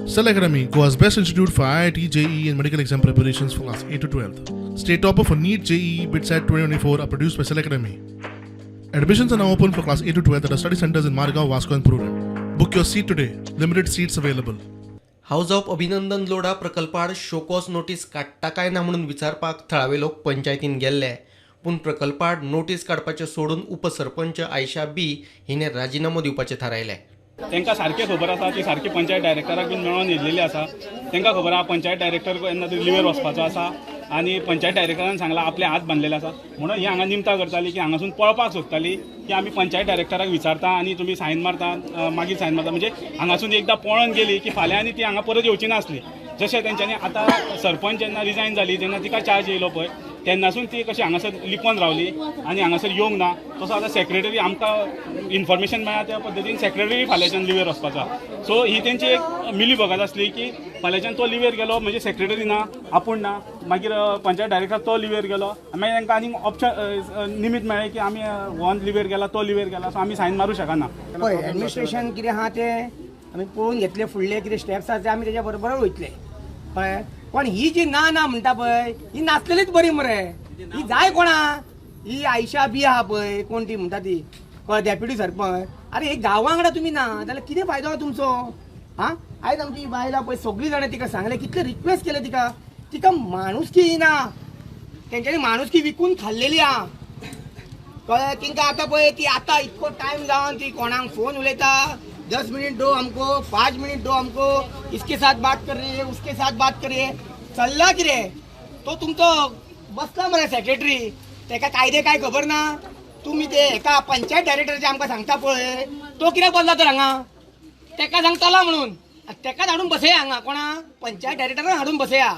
Cell Academy, Goa's best institute for IIT, JEE, and medical exam preparations for class 8 to 12. State topper for NEET, JEE, BITSAT 2024 are produced by Cell Academy. Admissions are now open for class 8 to 12 at our study centers in Margao, Vasco, and Purulem. Book your seat today. Limited seats available. House of Abhinandan Lodha प्रकल्पार show cause notice काडटा काय ना म्हणून विचारपाक थळावे लोक पंचायतीन गेल्ले, पूण प्रकल्पार नोटीस काडपाचें सोडून उपसरपंच आयशा बी हिणें राजिनामो दिवपाचें थारायलें. तांकां सारकें खबर आसा, ती सारकी पंचायत डायरेक्टराक बीन मेळोन येयलेली आसा. तांकां खबर आसा पंचायत डायरेक्टर केन्ना तरी लिवेर वचपाचो आसा आनी पंचायत डायरेक्टरान सांगलां, आपले हात बांदलेले आसा म्हणून ही हांगा निमतां करताली की हांगासून पळपाक सोदताली की आमी पंचायत डायरेक्टराक विचारता आनी तुमी सायन मारता, मागीर सायन मारता. म्हणजे हांगासून एकदां पळोन गेली की फाल्यां आनी ती हांगा परत येवची नासली. जशें तेंच्यांनी आतां सरपंच जेन्ना रिजायन जाली तेन्ना तिका चार्ज येयलो पळय, तेन्नासून ती कशी हांगासर लिपोन रावली आनी हांगासर येवंक ना. तसो आतां सेक्रेटरी आमकां इन्फॉर्मेशन मेळ्ळा त्या पद्दतीन सेक्रेटरी फाल्यांच्यान लिवेर वचपाचो. सो ही तेंची एक मिली भगत आसली की फाल्यांच्यान तो लिवेर गेलो म्हणजे सेक्रेटरी ना, आपूण ना, मागीर पंचायत डायरेक्टर तो लिवेर गेलो, मागीर तांकां आनीक ऑप्शन निमीत मेळ्ळें की आमी हो लिवेर गेला, तो लिवेर गेला, सो आमी सायन मारूं शकना. पळय, एडमिनिस्ट्रेशन कितें आहा तें आमी पळोवन घेतले, फुडले कितें स्टेप्स आसा ते आमी तेज्या बरोबर वयतले. कळ्ळें? पण ही जी ना ना म्हणटा पळय, ही नासलेलीच बरी मरे. ही जाय कोणा? ही आयशा बी आहा पळय, कोण ती म्हणटा ती, कळ्ळें, डेप्युटी सरपंच. अरे हे गांवा वांगडा तुमी ना जाल्यार कितें फायदो आहा तुमचो? आं, आयज आमची बायलां पळय सगळीं जाणां तिका सांगलें, कितलें रिक्वेस्ट केलें तिका, तिका माणुसकी ना. तेंच्यांनी माणुसकी विकून खाल्लेली आहा. कळ्ळें? तिंकां आतां पळय ती आतां इतको टायम जावन ती कोणाक फोन उलयता, 10 मिनट दो हमको, 5 मिनट दो हमको, इसके साथ बात कर रही है, उसके साथ बात कर रही है. चल्ला कितें? तो तुमचो बसला मरे सेक्रेटरी, तेका कायदे काय खबर ना. तुमी ते हेका पंचायत डायरेक्टराचे आमकां सांगता पळय, तो कित्याक बसला तर हांगा? तेका सांगताला म्हणून तेकाच हाडून बसया हांगा. कोणा? पंचायत डायरेक्टराक हाडून बसया.